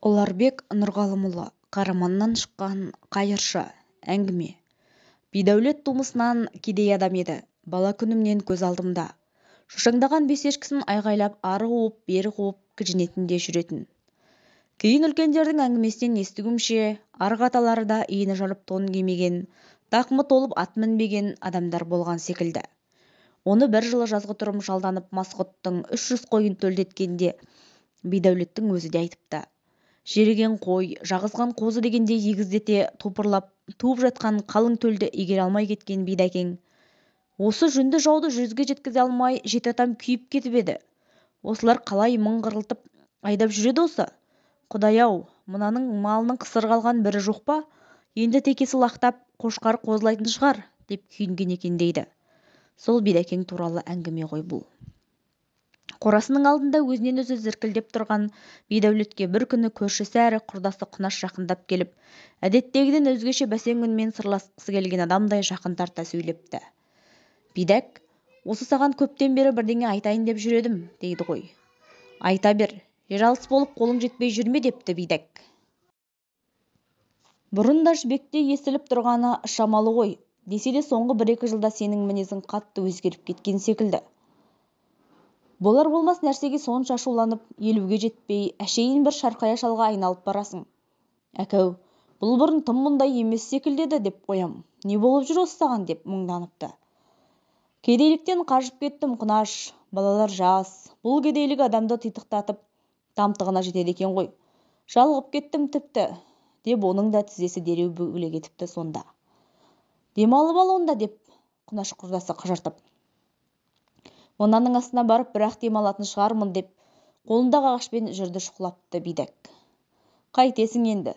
Ұларбек Нұрғалымұлы Қараманнан шыққан қайыршы. Әңгіме. Бидәулет тумысынан кедей адам еді. Бала күнімнен көз алдымда. Шошаңдаған бес ешкісін айғайлап ары қуып, бері қуып, кіжінетін де жүретін. Кейін үлкендердің әңгімесінен естуімше, арғы аталары да иіні жарып тон кимеген, тақымы толып ат мінбеген адамдар болған секілді. Оны бір жылы жазғытұрым жалданып Масғұттың 300 қойын төлдеткенде Бидәулеттің өзі де айтыпты. Жеріген қой, жағызған қозы дегенде егіздете топырлап туып жатқан қалың төлді игере алмай кеткен Бидәкең, осы жүнді жауды жүзге жеткізе алмай жеті атам күйіп кетіп еді. Осылар қалай мың қырылтып айдап жүреді осы? Құдай-ау, мынаның малының қысыр қалған бірі жоқ па? Енді текесі лақтап, қошқар қозылайтын шығар, деп күйінген екен дейді. Сол Бидәкең туралы әңгіме ғой бұл. Қорасының алдында өзінен өзі зіркілдеп тұрған Бидәулетке бір күні көршісі әрі құрдасы Құнаш жақындап келіп, әдеттегіден өзгеше бәсең үнмен сырласқысы келген адамдай жақын тарта сөйлепті. Бидәк, осы саған көптен бері бірдеңе айтайын деп жүр едім, дейді ғой. Айта бер, жер алыс болып қолың жетпей жүрме, депті Бидәк. Бұрын да жібектей естіліп тұрғаны шамалы ғой, десе де соңғы бір-екі жылда сенің мінезің қатты өзгеріп кеткен секілді. Болар болмас нәрсеге сонша ашуланып, елуге жетпей, әшейін бір шарқая шалға айналып барасың. Әкәу, бұл бұрын тым мұндай емес секілді еді, деп қоям. Не болып жүр осы саған, деп мұңданыпты. Кедейліктен қажып кеттім, Құнаш, балалар жас, бұл кедейлік адамды титықтатып, тамтығына жетеді екен ғой. Жалығып кеттім тіпті, деп оның да тізесі дереу бөгіле кетіпті сонда. Демалып ал онда, деп Құнаш құрдасы қыжыртып. Мынаның астына барып бірақ демалатын шығармын, деп қолындағы ағашпен жүрді шұқылапты Бидәк. Қайтесің енді?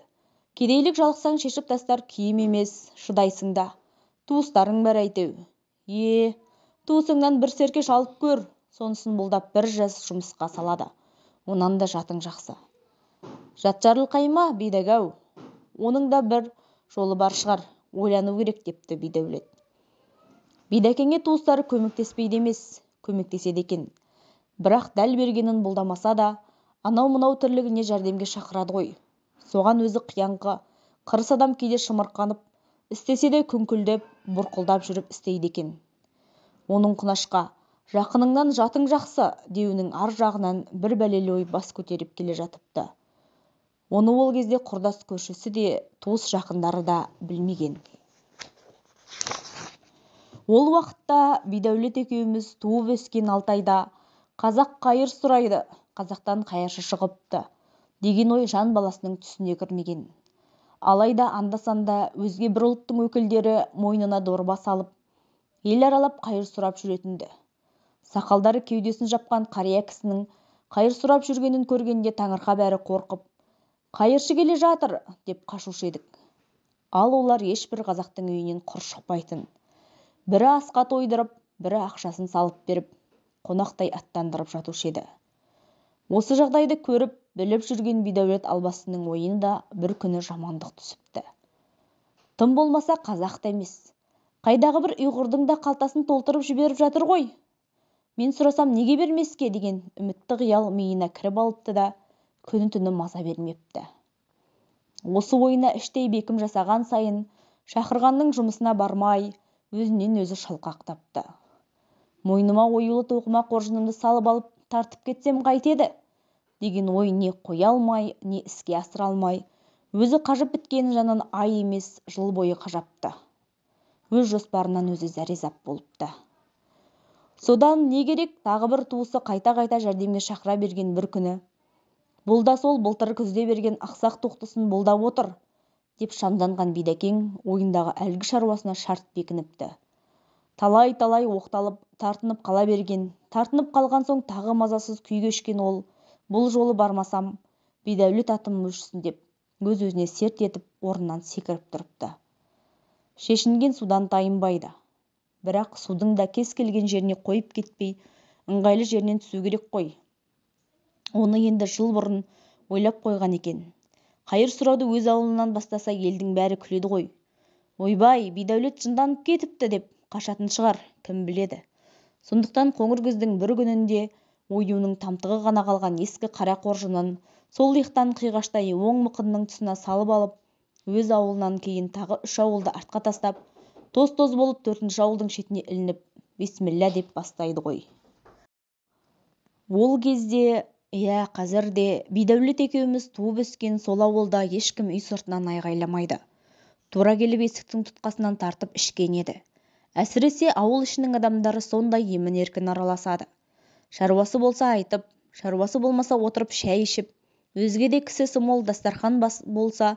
Кедейлік жалықсаң шешіп тастар киім емес, шыдайсың да. Туыстарың бәрі әйтеу. Е, туысыңнан бір серке алып көр, сонысын бұлдап бір жаз жұмысқа салады. Онан да жатың жақсы. Жат жарылқай ма, Бидәк-ау? Оның да бір жолы бар шығар, ойлану керек, депті Бидәулет. Бидәкеңе туыстары көмектеспейді емес, көмектеседі екен. Бірақ дәл бергенін бұлдамаса да, анау-мынау тірлігіне жәрдемге шақырады ғой. Соған өзі қияңқы, қырыс адам кейде шымырқанып, істесе де күңкілдеп, бұрқылдап жүріп істейді екен. Оның Құнашқа жақыныңнан жатың жақсы деуінің ар жағынан бір бәлелі ой бас көтеріп келе жатыпты. Оны ол кезде құрдас көршісі де, туыс жақындары да білмеген. Ол уақытта Бидәулет екеуміз туып өскен Алтайда қазақ қайыр сұрайды, қазақтан қайыршы шығыпты деген ой жан баласының түсіне кірмеген. Алайда анда-санда өзге бір ұлттың өкілдері мойнына дорба салып, ел аралап қайыр сұрап жүретінді. Сақалдары кеудесін жапқан қария кісінің қайыр сұрап жүргенін көргенде таңырқап әрі қорқып, қайыршы келе жатыр деп қашушы едік. Ал олар ешбір қазақтың үйінен құр шықпайтын. Бірі асқа тойдырып, бірі ақшасын салып беріп, қонақтай аттандырып жатушы еді. Осы жағдайды көріп, біліп жүрген Бидәулет албастының ойына бір күні жамандық түсіпті. Тым болмаса қазақ та емес. Қайдағы бір ұйғырдың да қалтасын толтырып жіберіп жатыр ғой. Мен сұрасам неге бермеске деген үмітті қиял миына кіріп алыпты да, күні-түні маза бермепті. Осы ойына іштей бекім жасаған сайын шақырғанның жұмысына бармай, өзінен өзі шалқақтапты. Мойныма оюлы тоқыма қоржынымды салып алып тартып кетсем қайтеді деген ой не қоя алмай, не іске асыра алмай, өзі қажып біткенін жанын ай емес жыл бойы қажапты. Өз жоспарынан өзі зәрезап болыпты. Содан не керек, тағы бір туысы қайта-қайта жәрдемге шақыра берген бір күні, бұл да сол былтыр күзде берген ақсақ тоқтысын бұлдап отыр, деп шамданған Бидәкең ойындағы әлгі шаруасына шарт бекініпті. Талай-талай оқталып, тартынып қала берген, тартынып қалған соң тағы мазасыз күй кешкен ол, бұл жолы бармасам, Бидәулет атым өшсін деп, өз-өзіне серт етіп, орнынан секіріп тұрыпты. Шешінген судан тайынбайды. Бірақ судың да кез келген жеріне қойып кетпей, ыңғайлы жерінен түсу керек қой. Оны енді жыл бұрын ойлап қойған екен. Қайыр сұрауды өз ауылынан бастаса елдің бәрі күледі ғой. Ойбай, Бидәулет жынданып кетіпті деп қашатын шығар, кім біледі. Сондықтан қоңыр күздің бір күнінде Оюының тамтығы ғана қалған ескі қара қоржынын сол иықтан қиғаштай оң мықынның тұсына салып алып, өз ауылынан кейін тағы үш ауылды артқа тастап, тоз-тоз болып төртінші ауылдың шетіне ілініп, бисмилла деп бастайды ғой. Ол кезде, иә, қазір де Бидәулет екеуміз туып-өскен сол ауылда ешкім үй сыртынан айғайламайды. Тура келіп есіктің тұтқасынан тартып ішке енеді. Әсіресе ауыл ішінің адамдары сондай емін-еркін араласады. Шаруасы болса айтып, шаруасы болмаса отырып шай ішіп, өзге де кісісі мол дастархан болса,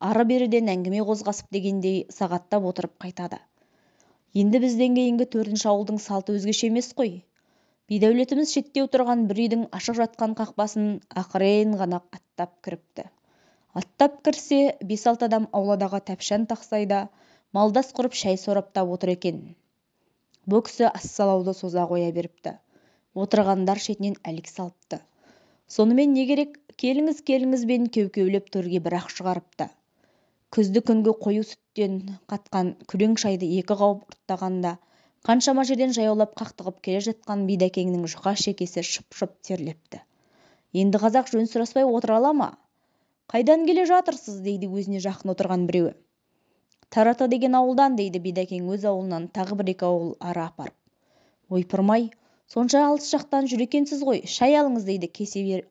ары-беріден әңгіме қозғасып дегендей сағаттап отырып қайтады. Енді бізден кейінгі төртінші ауылдың салты өзгеше емес қой. Бидәулетіміз шеттеу тұрған бір үйдің ашық жатқан қақпасын ақырен ғана аттап кіріпті. Аттап кірсе, 5-6 адам ауладағы тәпшан тақсайда малдас құрып шай сораптап отыр екен. Бұ кісі ассалауды соза қоя беріпті. Отырғандар шетінен әлек салыпты. Сонымен не керек, келіңіз келіңізбен кеу-кеулеп төрге бір-ақ шығарыпты. Күзді күнгі қою сүттен қатқан күрең шайды екі қауып ұрттағанда қаншама жерден жаяулап қақтығып келе жатқан Бидәкеңнің жұқа шекесі шып-шып терлепті. Енді қазақ жөн сұраспай отыра ала ма? Қайдан келе жатырсыз, дейді өзіне жақын отырған біреуі. Тарата деген ауылдан, дейді Бидәкең өз ауылынан тағы бір-екі ауыл ары апарып. Ойпырмай, сонша алыс жақтан жүр екенсіз ғой, шай алыңыз, дейді кесе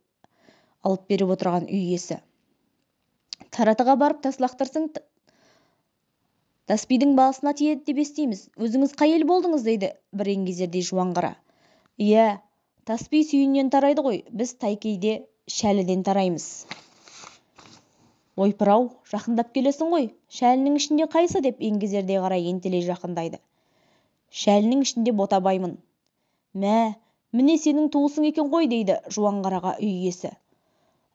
алып беріп отырған үй иесі. Таратыға барып тас лақтырсаң, таспидің баласына тиеді деп естиміз. Өзіңіз қай ел болдыңыз, дейді бір еңгезердей жуан қара. Иә, таспи сүйіннен тарайды ғой, біз Тайкейде Шәліден тараймыз. Ойпырау, жақындап келесің ғой, Шәлінің ішінде қайсы, деп еңгезердей қарай ентелей жақындайды. Шәлінің ішінде Ботабаймын. Мә, міне сенің туысың екен ғой, дейді жуан қараға үй иесі.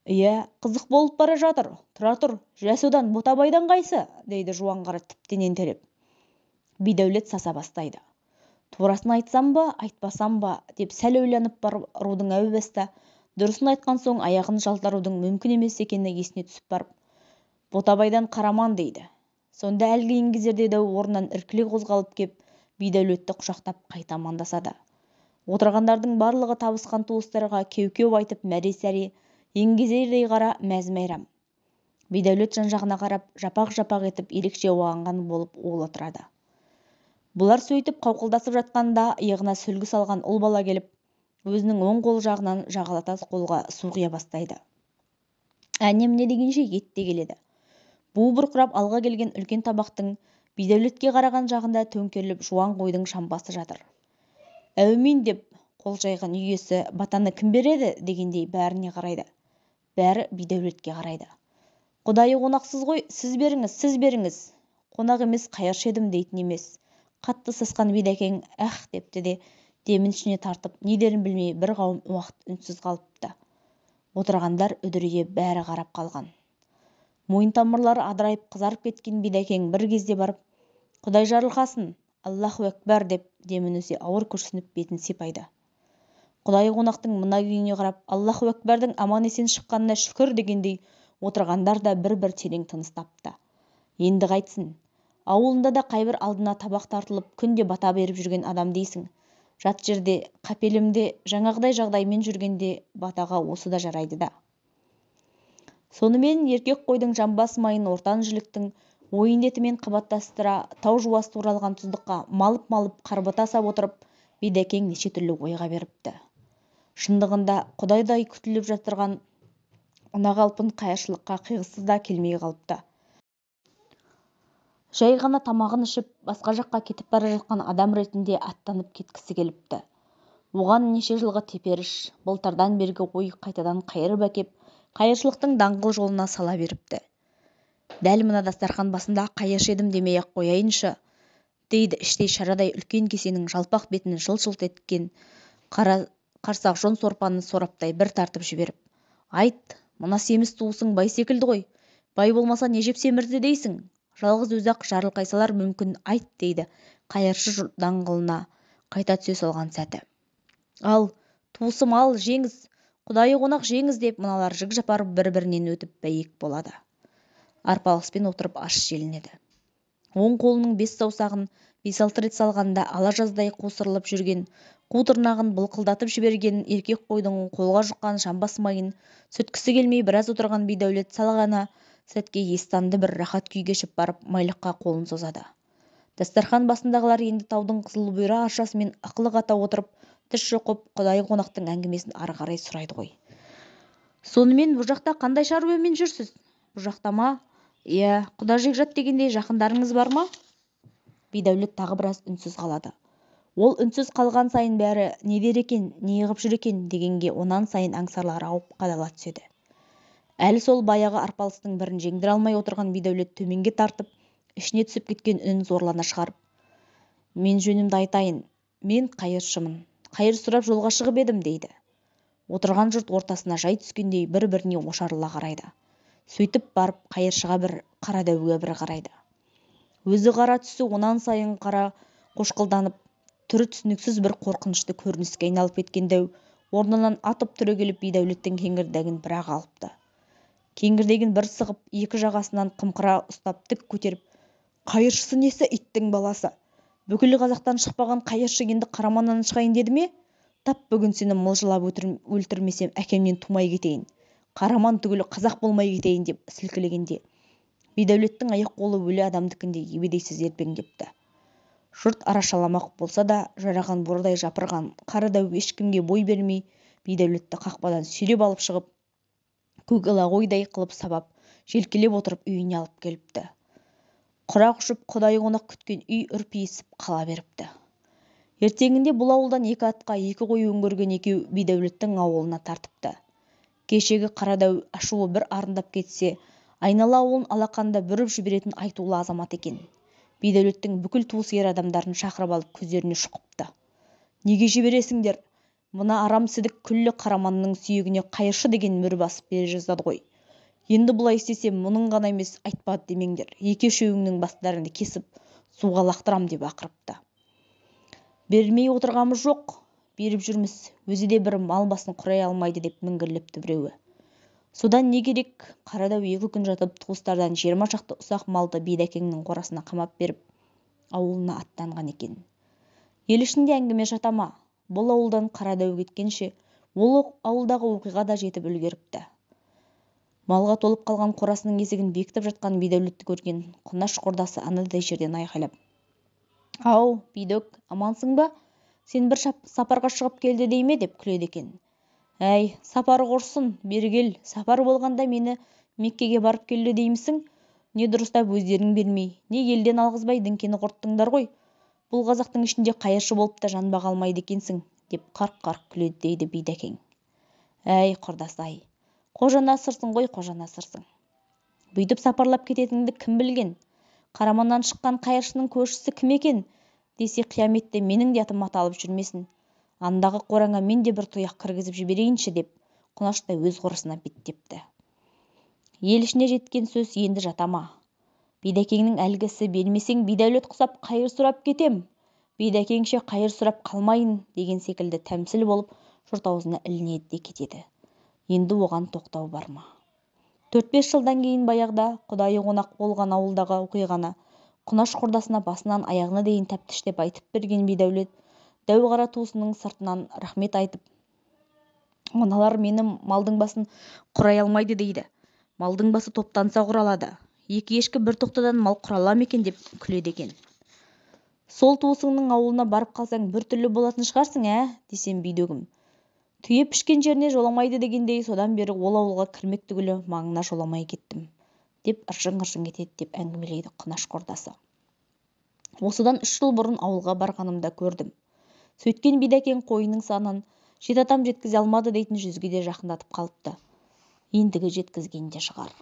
Иә, қызық болып бара жатыр, тұра тұр, жә содан Ботабайдан қайсы, дейді жуан қара тіптен ентелеп. Бидәулет саса бастайды. Турасын айтсам ба, айтпасам ба, деп сәл ойланып барып, рудың әу баста дұрысын айтқан соң аяғын жалтарудың мүмкін емес екені есіне түсіп барып, Ботабайдан Қараман, дейді. Сонда әлгі еңгезердей дәу орнынан іркіле қозғалып кеп, Бидәулетті құшақтап қайта амандасады. Отырғандардың барлығы табысқан туыстарға кеу-кеу айтып мәре-сәре, еңгезердей қара мәз-мәйрам. Бидәулет жан-жағына қарап, жапақ-жапақ етіп ерекше уағанған болып ол отырады. Бұлар сөйтіп қауқылдасып жатқанда иығына сүлгі салған ұл бала келіп, өзінің оң қол жағынан жағалата қолға су құя бастайды. Әне-міне дегенше ет те келеді. Буы бұрқырап алға келген үлкен табақтың Бидәулетке қараған жағында төңкеріліп жуан қойдың жамбасы жатыр. Әумин деп қол жайған үй иесі батаны кім береді дегендей бәріне қарайды. Бәрі Бидәулетке қарайды. Құдайы қонақсыз ғой, сіз беріңіз, сіз беріңіз. Қонақ емес, қайыршы едім дейтін емес. Қатты сасқан Бидәкең әх депті де, демін ішіне тартып, не дерін білмей бір қауым уақыт үнсіз қалыпты. Отырғандар үдірейе бәрі қарап қалған. Мойын тамырлары адырайып қызарып кеткен Бидәкең бір кезде барып, Құдай жарылқасын, Аллаху әкбар деп демін үзе ауыр күрсініп бетін сипайды. Құдайы қонақтың мына күйіне қарап, Аллаху әкбардың аман-есен шыққанына шүкір дегендей отырғандар да бір-бір терең тыныс тапты. Енді қайтсын? Ауылында да қайбір алдына табақ тартылып, күнде бата беріп жүрген адам дейсің. Жат жерде, қапелімде, жаңағыдай жағдаймен жүргенде батаға осы да жарайды да. Сонымен еркек қойдың жамбас майын ортан жіліктің ойын етімен қабаттастыра тау жуас туралған тұздыққа малып-малып қарбыта асап отырып, Бидәкең неше түрлі ойға беріпті. Шындығында құдайдай күтіліп жатырған мына қалпын қайыршылыққа қиғысы да келмей қалыпты. Жай ғана тамағын ішіп, басқа жаққа кетіп бара жатқан адам ретінде аттанып кеткісі келіпті. Оған неше жылғы теперіш, былтырдан бергі ой қайтадан қайырып әкеп, қайыршылықтың даңғыл жолына сала беріпті. Дәл мына дастархан басында қайыршы едім демей-ақ қояйыншы, дейді іштей шарадай үлкен кесенің жалпақ бетін жылт-жылт еткен қарсақ жон сорпаны сораптай бір тартып жіберіп. Айт, мына семіз туысың бай секілді ғой, бай болмаса не жеп семірді дейсің? Жалғыз өзі-ақ жарылқайсалар мүмкін, айт, дейді қайыршы даңғылына қайта түсе салған сәті. Ал, туысым ал, жеңіз, құдайы қонақ жеңіз деп мыналар жік жапар бір-бірінен өтіп бәйек болады. Арпалыспен отырып аш желінеді. Оң қолының 5 саусағын Бес-алты рет салғанда ала жаздай қусырылып жүрген қу тырнағын былқылдатып жіберген еркек қойдың қолға жұққан жамбас майын сүрткісі келмей біраз отырған Бидәулет сал ғана сәтке естанды бір рахат күй кешіп барып майлыққа қолын созады. Дастархан басындағылар енді таудың қызыл бұйра аршасымен ықылық ата отырып, тіс шоқып, құдайы қонақтың әңгімесін ары қарай сұрайды ғой. Сонымен бұ жақта қандай шаруамен жүрсіз? Бұ жақта ма? Иә, құда жекжат дегендей жақындарыңыз бар ма? Бидәулет тағы біраз үнсіз қалады. Ол үнсіз қалған сайын бәрі не дер екен, не ғып жүр екен дегенге онан сайын аңсарлары ауып қадала түседі. Әлі сол баяғы арпалыстың бірін жеңдіре алмай отырған Бидәулет төменге тартып, ішіне түсіп кеткен үнін зорлана шығарып, мен жөнімді айтайын, мен қайыршымын, қайыр сұрап жолға шығып едім, дейді. Отырған жұрт ортасына жай түскендей бір-біріне ошарыла қарайды. Сөйтіп барып қайыршыға бір, қара дәуге бір қарайды. Өзі қара түсі онан сайын қара қошқылданып, түрі түсініксіз бір қорқынышты көрініске айналып кеткен дәу орнынан атып түрегеліп Бидәулеттің кеңірдегін бір-ақ алыпты. Кеңірдегін бір сығып, екі жағасынан қымқыра ұстап тік көтеріп, қайыршысы несі, иттің баласы? Бүкіл қазақтан шықпаған қайыршы енді Қараманнан шығайын деді ме? Тап бүгін сені мылжылап өлтірмесем әкемнен тумай кетейін. Қараман түгілі қазақ болмай кетейін деп сілкілегенде Бидәулеттің аяқ-қолы өлі адамдікіндей ебедейсіз ербеңдепті. Жұрт арашаламақ болса да, жараған бордай жапырған қара дәу ешкімге бой бермей, Бидәулетті қақпадан сүйреп алып шығып, көк ала қойдай қылып сабап, желкелеп отырып үйіне алып келіпті. Құрақ ұшып құдай қонақ күткен үй үрпиісіп қала беріпті. Ертеңінде бұл ауылдан екі атқа екі қой өңгерген екеу Бидәулеттің ауылына тартыпты. Кешегі қара дәу ашуы бір арындап кетсе, айнала ауылын алақанда бүріп жіберетін айтулы азамат екен. Бидәулеттің бүкіл туыс ер адамдарын шақырып алып көздеріне шұқыпты. Неге жібересіңдер? Мына арам сідік күллі Қараманның сүйегіне қайыршы деген мөр басып бере жаздады ғой. Енді бұлай істесе мұның ғана емес айтпады демеңдер. Екі-үшеуіңнің бастарыңды кесіп суға лақтырам деп ақырыпты. Бермей отырғамыз жоқ, беріп жүрміз. Өзі де бір мал басын құрай алмайды деп міңгірлепті біреуі. Содан не керек, қара дәу екі күн жатып туыстардан 20 шақты ұсақ малды Бидәкеңнің қорасына қамап беріп, ауылына аттанған екен. Ел ішінде әңгіме жата ма? Бұл ауылдан қара дәу кеткенше, ол ауылдағы оқиға да жетіп үлгеріпті. Малға толып қалған қорасының есігін бекітіп жатқан Бидәулетті көрген Құнаш құрдасы анадай жерден айқайлап, «Ау, Бидөк, амансың ба? Сен бір сапарға шығып келді дей ме?» деп күледі екен. Әй, сапары құрсын, бері кел, сапар болғанда мені Меккеге барып келді деймісің? Не дұрыстап өздерің бермей, не елден алғызбай діңкені құрттыңдар ғой. Бұл қазақтың ішінде қайыршы болып та жан баға алмайды екенсің, деп қарқ-қарқ күледі дейді Бидәкең. Әй, құрдас-ай, Қожа Насырсың ғой, Қожа Насырсың. Бүйтіп сапарлап кететініңді кім білген? Қараманнан шыққан қайыршының көршісі кім екен десе, қияметте менің де атым аталып жүрмесін. Андағы қораңа мен де бір тұяқ кіргізіп жіберейінші деп Құнаш та өз қорасына беттепті. Ел ішіне жеткен сөз енді жата ма? Бидәкеңнің әлгісі бермесең Бидәулет құсап қайыр сұрап кетем, Бидәкеңше қайыр сұрап қалмайын деген секілді тәмсіл болып жұрт аузына ілінеді де кетеді. Енді оған тоқтау бар ма? 4-5 жылдан кейін баяғыда құдайы қонақ болған ауылдағы оқиғаны Құнаш құрдасына басынан аяғына дейін тәптіштеп айтып берген Бидәулет дәу қара туысының сыртынан рахмет айтып, мыналар мені малдың басын құрай алмайды дейді. Малдың басы топтанса құралады. Екі ешкі бір тоқтадан мал құрала ма екен деп күледі екен. Сол туысыңның ауылына барып қалсаң бір түрлі болатын шығарсың, ә, десем Бидөгім. Түйе пішкен жеріне жоламайды дегендей, содан бері ол ауылға кірмек түгілі маңына жоламай кеттім, деп ыржың-ыржың етеді деп әңгімелейді Құнаш құрдасы. Осыдан 3 жыл бұрын ауылға барғанымда көрдім. Сөйткен Бидәкең қойының санын жеті атам жеткізе алмады дейтін 100-ге де жақындатып қалыпты. Ендігі жеткізген де шығар.